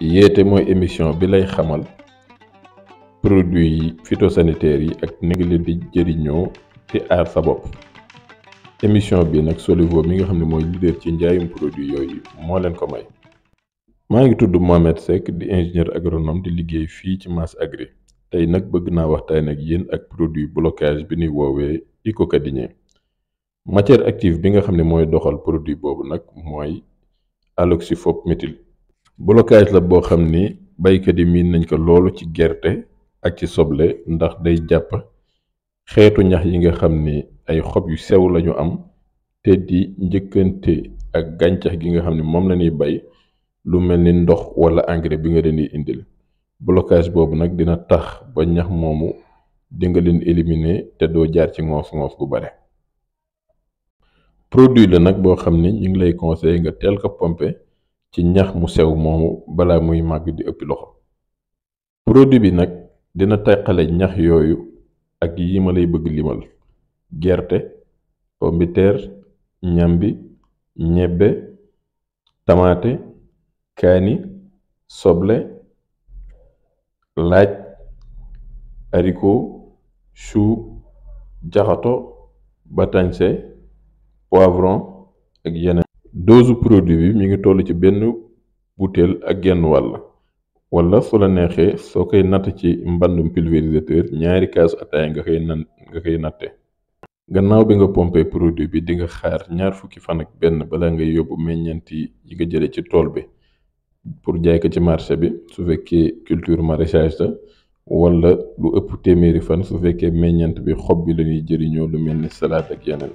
yéete mooy émission bi lay xamal produit yi phytosanitaires yi ak ni nga leen di jëriñoo te aar sa bopp. émission bi nag Solivo mi nga xam ne mooy leader ci njaayum produit yooyu moo leen ko may. maa ngi tudd Mohamed Seck di ingénieur agronome di liggéey fii ci Mass Agri. tey nag bëgg naa waxtaan ak yéen ak produit blocage bi ñuy woowee icocadine. matière active bi nga xam ne mooy doxal produit boobu nag mooy aloxyphop méthyle. blocage la boo xam ni baykat yi miin nañ ko loolu ci gerte ak ci soble ndax day jàpp xeetu ñax yi nga xam ni ay xob yu sew lañu am te di njëkkante ak gàncax gi nga xam ne moom la ñuy bay lu mel ni ndox wala engrais bi nga leen di indil. blocage boobu nag dina tax ba ñax moomu di nga leen éliminer te doo jaar ci ngoos-ngoos bu bare. produit la nag boo xam ni ñu ngi lay conseiller nga teel ko pomper ci ñax mu sew moomu balaa muy màgg di ëppi loxo. produit bi nag dina teqale ñax yooyu ak yi ma lay bëgg limal: gerte, pombiteer, ñambi, ñebbe, tamaate, kaani, soble, laaj, haricot, chou, jaxato, batañse, poivron ak yeneen. dose produit bi mi ngi toll ci benn butéel ak genn wàll, wala su la neexee soo koy natt ci mbandum pulvérisateur 2 kaasu ataaya nga koy natte. gannaaw bi nga pompé produit bi di nga xaar 20 fan ak benn balaa ngay yóbbu meññeent yi nga jële ci tool bi pour jaay ko ci marché bi su fekkee culture maraîchage la, wala lu ëpp téeméeri fan su fekkee meññeent bi xob bi lañuy jëriñoo lu mel ni salade ak yeneen.